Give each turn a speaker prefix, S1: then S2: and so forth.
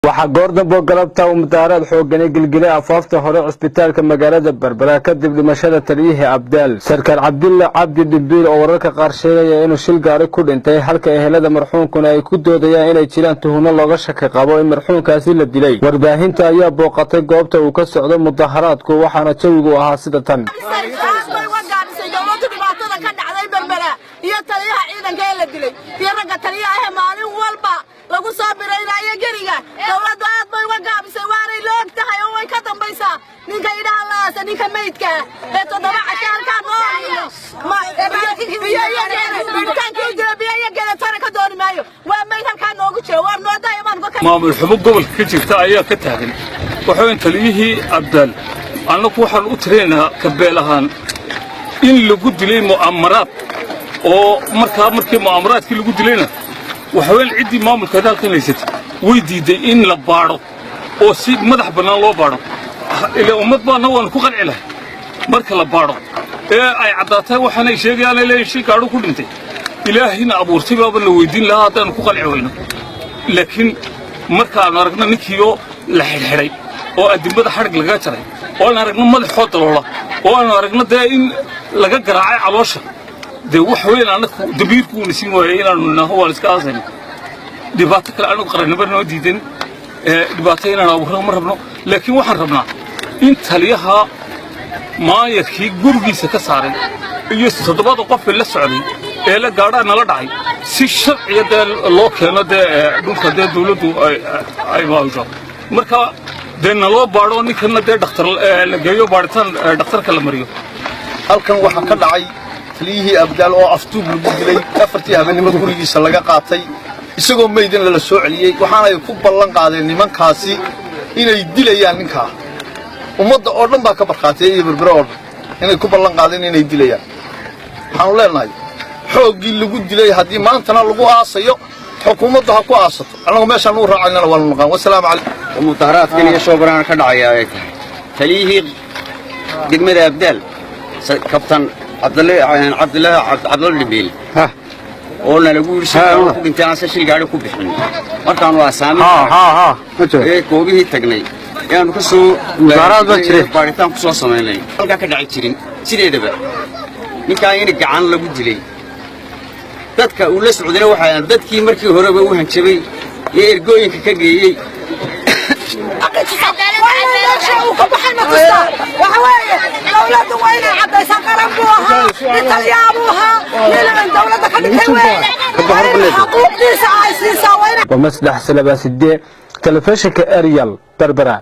S1: Waxaa goor dambo galabta uu mudaaharaad xoogani gilgilay afaafta hore cisbitaalka magaalada Berbera kadib dhimashada taliyihii Abdaal, sarkaal Cabdilla Cabdi Dhimbiil, oo wararka qaar sheegaya inuu shil gaari ku dhintay, halka ehelada marxuumkuna ay ku doodayaan inay jiraan tuhunno looga shaki qabo in marxuumkaasi la dilay. Warbaahinta ayaa booqatay goobta uu ka socdo mudaharaadku, waxaana jawigu ahaa sida tan.
S2: Dowladdu dhibaatada ka dhacday Berbera iyo taliyaha ciidanka ee la dilay iyo ragga taliyaha ahee maalin walba lagu soo biraynaayo geriga, dowladdu aad bay uga gaabisay, waanay la og tahay oo way ka dambaysaa. Ninka idhaha laasa, ninka maydka ah ee 7 cashe halkaa noo biyo iyo biyo iyo geletana ka dooni maayo, waa mayd halkaa noogu jira, waar noodaayo baan.
S3: Maamul xumo gobolka ka jirta ayaa ka taagan. Waxaweyn taliyihii Abdaal, annagu waxaan u tirinaynaa kabeel ahaan in lagu dilay mu'amaraad, oo markaa markii mu'amaraadkii lagu dilayna, waxaweyn ciddii maamulka halkan haysatay way diidday in la baadho oo si madax bannaan loo baadho. Ilaa ummad baanna waanu ku qanci lahay marka la baadho ee ay caddaatay waxaanay sheegayaan ay leeyihin shil gaadhu ku dhintay. Ilaahina abuurtay baaba la weydiin lahaa haddaanu ku qanci weyno. Laakiin markaannu aragno ninkiioo la xidhxidhay oo addimmada xadhig lagaga jaray, oo aan aragno madaxoo daloola, oo aanu aragno dee in laga garaacay caloosha, dee wax weyn annagu damiirkuuna siin waayey inaannu nidhaaho waan iska aasayna. Dhibaato kale annagu qarannimo noo diidan, dhibaato inaan abuurno ma rabno, laakiin waxaan rabnaa in taliyaha maayarkii gurigiisa ka saaray iyo 7da qofee la socday ee la gaadhaa nala dhacay si sharciya dee loo keeno, dee dhulka dee dawladdu ay maamusho, marka dee naloo baadho ninkanna, dee dhakhtar la geeyo, baadhitaan dhakhtarka la mariyo.
S4: Halkan waxaa ka dhacay taliyihii Abdaal oo afduub lagu dilay, 4tii habeenimo gurigiisa laga qaatay isagoo meydin lala soo celiyey. Waxaanay ku ballan qaadeen nimankaasi inay dilayaan ninkaa. Ummadda oo dhan baa ka barkhaatiyay iyo Berbere oo dhan inay ku ballan qaadeen inay dilayaan. Waxaanu leenahay, xooggii lagu dilay haddii maantana lagu aasayo, xukuumaddu ha ku aasato. Annagu meeshaan u raacaynana waanu naqaan. Wasalaamu calaykum.
S5: Mudaharaadkan iyo shoobaraan ka dhacaya ay tahay taliyihii degmada Abdaal, kabtan Cabdillaahi Cabdulla Dhimbiil, oo nalagu yidhi shil ku dhintay, aan se shil gaari ku bixin. Markaanu asaamin ee goobihii tagnay ayaanu ka soo baaritaan ku soo samaynay, halkaa ka dhaci jirin sideedaba. Ninkaa in gacan lagu dilay, dadka uu la socdayna waxay dadkii markii horeba u hanjabay ee ergooyinka ka geeyey.
S2: Meesha uu ka baxay ma tustaa? Waxa weeye, dawladdu waa inay caddaysaa. Qaran buu ahaa, nin taliyaa buu ahaa, nin dawladda ka dhintay weeye. Waa in xuquuqdiisa ay siisaa, waa
S1: Waa Masdax Salabaaside, telefishinka Ariel, Berbera.